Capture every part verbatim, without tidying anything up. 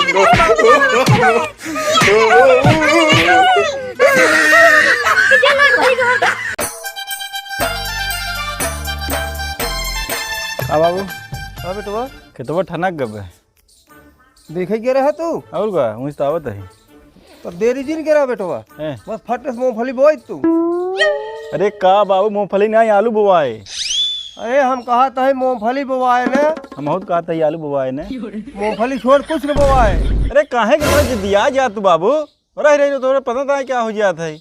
का बाबू? हाँ बेटवा। खेतवा ठनक गबे। देखे के रहा तू? और का, उस तो आवत है। तो देरी जिन के रहा बेटवा। हैं? बस फट से मूंगफली बोई तू। अरे का बाबू, मूंगफली नहीं, आलू बोवाए। अरे हम कहा था मूंगफली बोवाए ने। हम बहुत कहा था आलू बोवाए ने। मूंगफली छोड़, कुछ न बोवाए। अरे काहे के इतना जिदिया जा तू बाबू? रह रही तो तोरे पता था क्या हो जात है।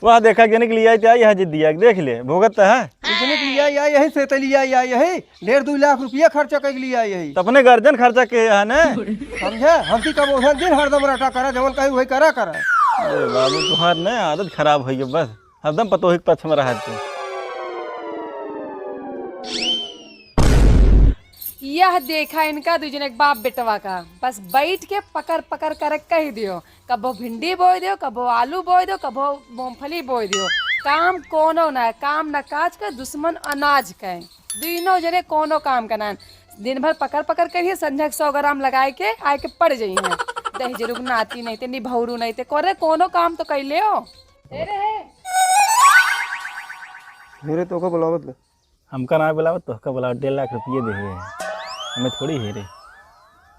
वह देखा, जने के लिए आई, यह जिद्दिया देख ले, भुगत तो है। जने के लिए आई, यही से तो लिए आई, यही डेढ़ दो लाख रुपया खर्चा कर लिए आई। तो अपने गार्जियन खर्चा के है ने। समझे? हमसी का बोझा दिन हरदम रटा करा, जवन कही वही करा करा। अरे बाबू, तुम्हार ने आदत खराब होई है बस। हरदम पतोही के पक्ष में रहा तू। यह देखा इनका दुई जने के बाप बेटवा का, बस बैठ के पकर पकर करे कहि दियो, कबो भिंडी बोइ दियो, कबो आलू बोइ दियो, कबो मूंगफली बोइ दियो। काम कोनो ना, काम न काज का, दुश्मन अनाज का। दुइनो जने कोनो काम का ना। दिन भर पकर पकर करिहे, संझा के सौ ग्राम लगाए के आए के पड़ जइहे। दहिजरू के नाती नहीं ते, निभौरू नहीं ते, करे कोनो काम तो कइ लेओ। ए रे हे। मेरे तोहका बुलावत ले। हमका ना बुलावत, तोहका बुलावत, डेढ़ लाख रुपये दे है। हमें थोड़ी है रे।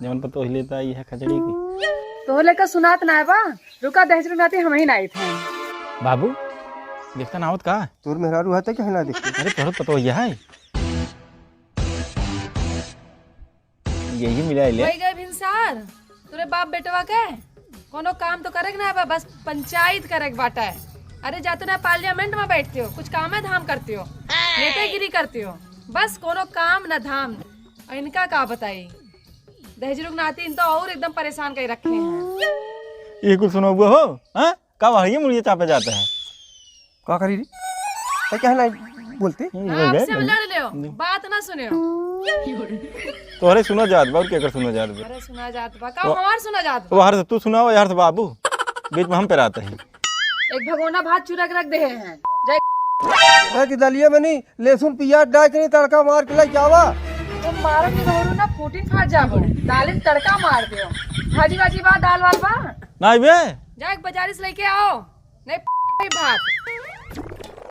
जवन पतोह लेता यह खचड़ी की। तोह लेकर सुनात ना है बा। रुका, दहिजरू नाती हम ही ना आई थे। बाबू, देखता ना आवत का? तोर मेहरारू है तो क्या ना देखते? अरे तोहर पतोह यह है। यही मिला ले। होइ गए भिनसार, तोरे बाप बेटवा के कोनो काम तो करे के ना बा, बस पंचायत करे के बाटा है। अरे जाते ना पार्लियामेंट में बैठते हो, कुछ काम है धाम करते हो, नेतागिरी करते हो, बस कोनो काम ना धाम। और इनका का बताई, दहेजरू के नाती इन तो और एकदम परेशान कर रखे हैं। ये कुछ सुनो हुआ हो, हाँ? का वही मुड़िए चापे जाता है? का करी रे? तै काहे ना बोलते? हम्म, आपसे हम लड़ लेओ, बात ना सुनेओ। तोहरे सुना जात बा, और केकर सुना जात बा? अरे सुना जात बा, का वो हमार सुना जात बा? वो हर से तू सुनाओ, यार से बाबू, बीच में हम पेराते हैं। एक भगोना भात चुरा के रख दे हैं। जय अरे कि दलिया में नहीं, लहसुन पियाज डाल के नहीं, तड़का मार के लेके आवा। तुम मारो कि धोरू ना, फूटिन फाट जाबो। दाल में तड़का मार दियो। भाजी वाजी बा, दाल वाल बा? नहीं बे। जा एक बाजारी से लेके आओ। नहीं, भात।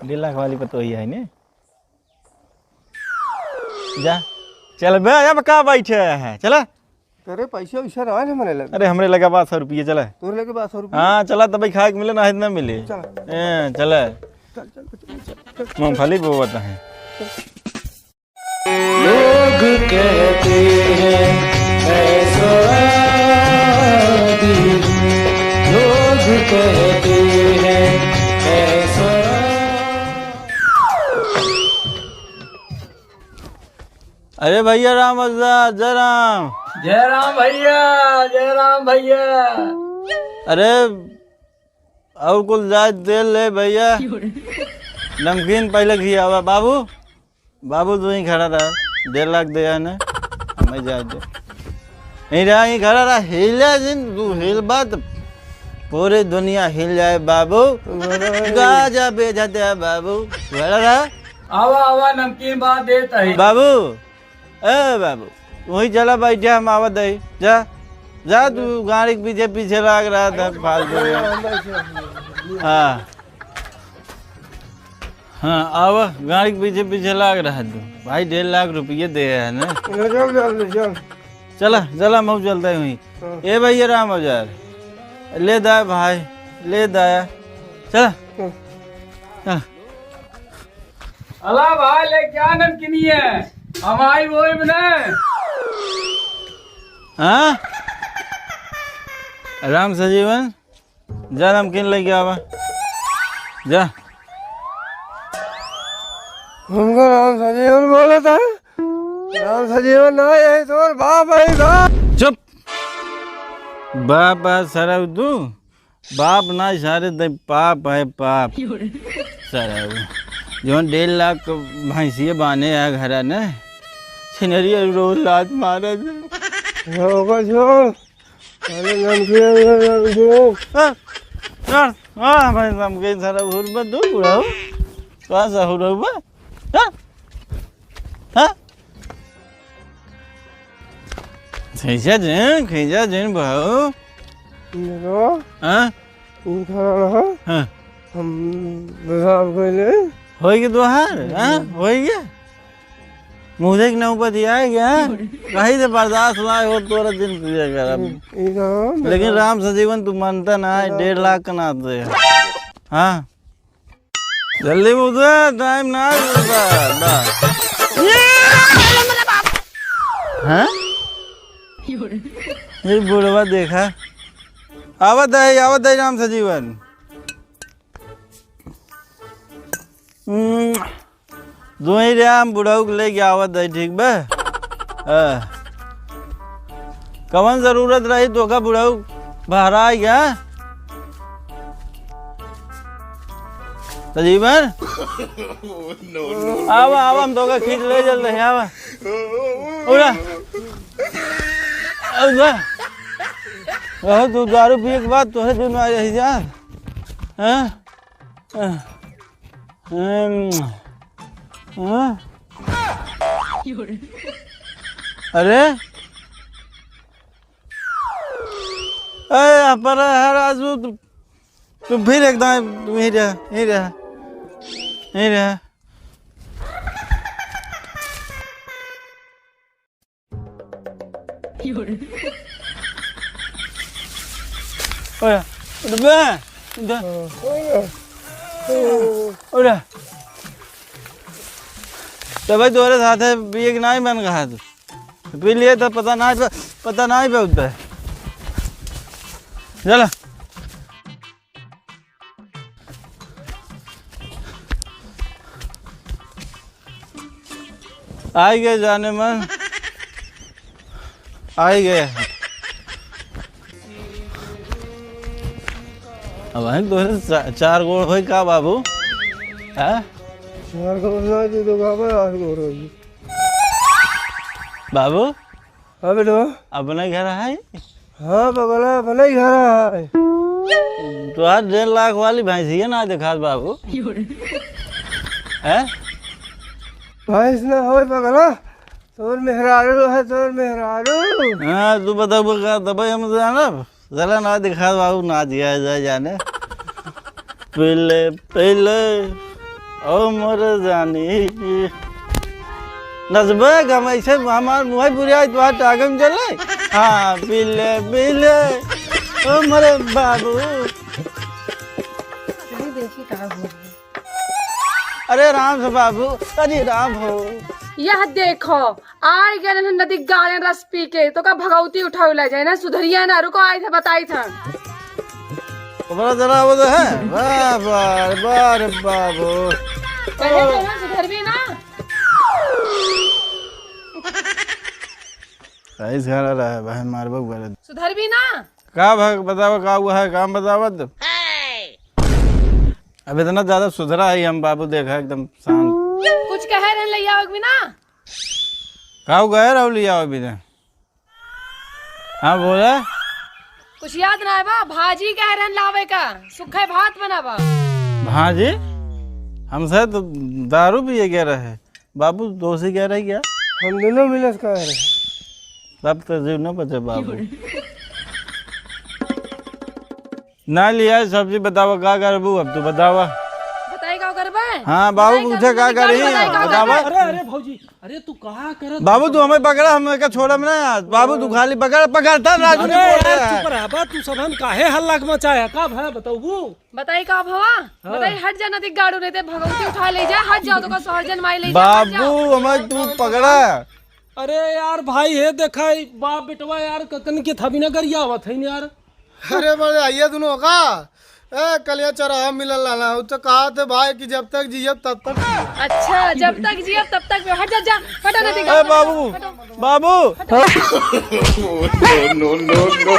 डेढ़ लाख वाली पतोही है ने। जा, चल बे, अब का बैठे हैं, चला। तेरे पैसे वैसे रहा है हमरे लगे। अरे, हमरे लगे बा सौ रुपये, चला। तोरे लगे बा सौ रुपये? हाँ, चला, तब खाए के मिले, ना है ना मिले। चला। ए, चला। चल, चल, चल, चल, चल। मूंगफली बोवत है। लोग कहते हैं ऐसा आदमी, लोग कहते हैं ऐसा। अरे भैया राम अवतार, जय राम। जय राम भैया, जय राम भैया। अरे और कुल जाए दे ले भैया। नमकीन पहले खियावा बाबू। बाबू, तू ही खड़ा रहा, डेढ़ लाख दे आने, हमें जाए दे। यहीं रहा, यहीं खड़ा रहा, हिला जिन, तू हिल बात, पूरी दुनिया हिल जाए बाबू। गाजा बेचते हैं बाबू, खड़ा रहा। आवा, आवा, नमकीन बात देत है। बाबू, ए बाबू, वहीं चला बैठे, हम आवत है, जा, जा तू गाड़ी के पीछे पीछे लाग रहा था फालतू में। हाँ। हाँ, आवा, गाड़ी के पीछे पीछे लाग रहा है तू। भाई, डेढ़ लाख रुपये दे है ना। ले चल, चल, ले चल। चला, चला, मऊ चलता है वहीं। हाँ। ए भैया राम औजार, ले दाए भाई, ले दाया। चला। हाँ। चला। अला भाई, ले क्या नमकीनी है? हम आई वही बने। हाँ? राम सजीवन, जा नमकीन लेके आवा, जा। हमको राम सजीवन बोला था। राम सजीवन ना, यही तोर बाप है, बाप। चुप। बाप, बाप, सरऊ तू। बाप ना, सारे दे पाप है, पाप। सरऊ। जौन डेढ़ लाख भैंसिए बाने है घरा ने। छिनरिया रोज लात मारा था। होगा जो। अरे नमकीन, नमकीन। आ, आ, आ, भाई नमकीन सारा हुरबा दू बुढ़ऊ। का सा हुरबा? हाँ? हाँ? खींचा जिन, खींचा जिन भाऊ। देखो। हाँ? ई खाना ना। हाँ। हम पेशाब कइले। होई के तोहार, हाँ? हम्म। होई के? मुझे एक नौबत ये आए गया, हाँ? कहीं से बर्दाश्त ना हो, तोरा दिन पूजा करब। ई खाना ना। लेकिन राम सजीवन, तू मानता ना है, डेढ़ लाख का ना दे। हाँ? जल्दी मुझे, टाइम ना है, बा, बा। हाँ? ये बुढ़वा देखा। आवत है, आवत है राम सजीवन। हम्म, दुई रे हम बुढ़ऊ के लेके आवत है, ठीक बा? हाँ। कवन जरूरत रही तोका बुढ़ऊ बहरा आई क्या? सजीवन? आवा, आवा, हम तोका खींच ले चल रहे, आवा। उड़ा। उड़ा। रहो तू दारू पिए के बाद तोहे दिन आ रही जा। हाँ? हाँ? अरे? ए, यहाँ पर है राजू, तू, तू फिर एकदम यहीं रह, यहीं रह, यहीं रह। ओए, उठ बे, उठ। उठ। तो भाई तोरे साथे पिए के नाहीं मन कहा तू। पी लिए तो पता नाहीं, पता नाहीं पे उठता है। चला। आई गए जाने मन, आई गए। अब हम तोहरे चा-, चार गोड़ होई का बाबू? हाँ? चार गोड़ ना जी, तो का बा, आठ गोड़ होई। बाबू? हाँ बेटवा। अपने घर है? हाँ पगला, अपने ही घर है। तोहार डेढ़ लाख वाली भैंसिया ना देखात बाबू। हैं? भैंस ना होय पगला, तोर मेहरारू है, तोर मेहरारू। हाँ, तू बताबो का, तबे हम जानब। चला ना दिखा बाबू, ना दिया जाए जाने। पीले, पीले, ओ मोर जानी। नचबे गम ऐसे हमार मुँह बुरिया, तोहार टांगम चले। हाँ, पीले, पीले, ओ मोरे बाबू। अरे देखी का हो। अरे राम से बाबू, अरे राम हो। यह देखो, आइ गए हैं नदी गाड़े रस पी के, तो का भगवती उठावे ला जाए ना, सुधरिया ना, रुको, आई थे, बताई थे। ओकरा जरा वो तो है, वाह, वाह, वाह रे बाबू। कहे तो ना, सुधरबी ना। सही से गाना रहा है, भाई, मारबो करे। सुधरबी ना। का भाई, बतावा, का हुआ है, काम बतावा तो। अब इतना ज्यादा सुधरा है हम बाबू, देखा एकदम शांत। कुछ कहे रहन ले आओ भी ना। काऊ गए रहो लिया अभी ने? हाँ बोला। कुछ याद ना है बा, भाजी कहे रहन लावे का, सुखे भात बनावा। भाजी? हमसे तो दारू पिए गए रहे। बाबू दोषी कह रहे क्या? हम दोनों मिले से कह रहे। तब तो जीव न बचे बाबू। ना लिया है सब्जी, बतावा का करबू, अब तू बतावा। बताई का करबे? हाँ, बाबू बताई पूछे का करबे, करी, बताई का बतावा। करबे? अरे, अरे भौजी, अरे तू कहा करत बाबू, तू हमें पकड़ा, हम एका छोड़ब ना यार। बाबू तू खाली पकड़, पकड़ता राजू अरे ने बोल यार, रहा है। चुप रह बा, तू सबहन काहे हल्ला मचाया? का भया बताऊ? बताई का भवा? हाँ। बताई, हट जा, नदी गाड़ू, नहीं ते भगवती उठा ले जा, हट जाओ, तो का सहजन माई ले जा, हट जाओ। बाबू, हमें तू पकड़ा। अरे यार भाई, हे देखा, ई बाप बेटवा यार, ककन के थबी ना गरियावत है यार। अरे बड़े आइए दुनो का, ए, कलिया चौराहा मिलल रहना, उ तो कहा थे भाई कि जब तक जियब तब तक। अच्छा, जब तक जियब तब तक। हट जा, जा, हटा ना, ए, बाबू, हटा। बाबू। No, no, no, no।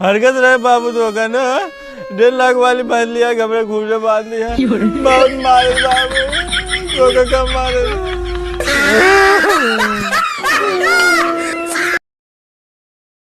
हरकत रहे बाबू तो का ना, डेढ़ लाख वाली बांध लिया, घबरे घूमने बांध लिया। बहुत मारे बाबू, तो का कम मारे।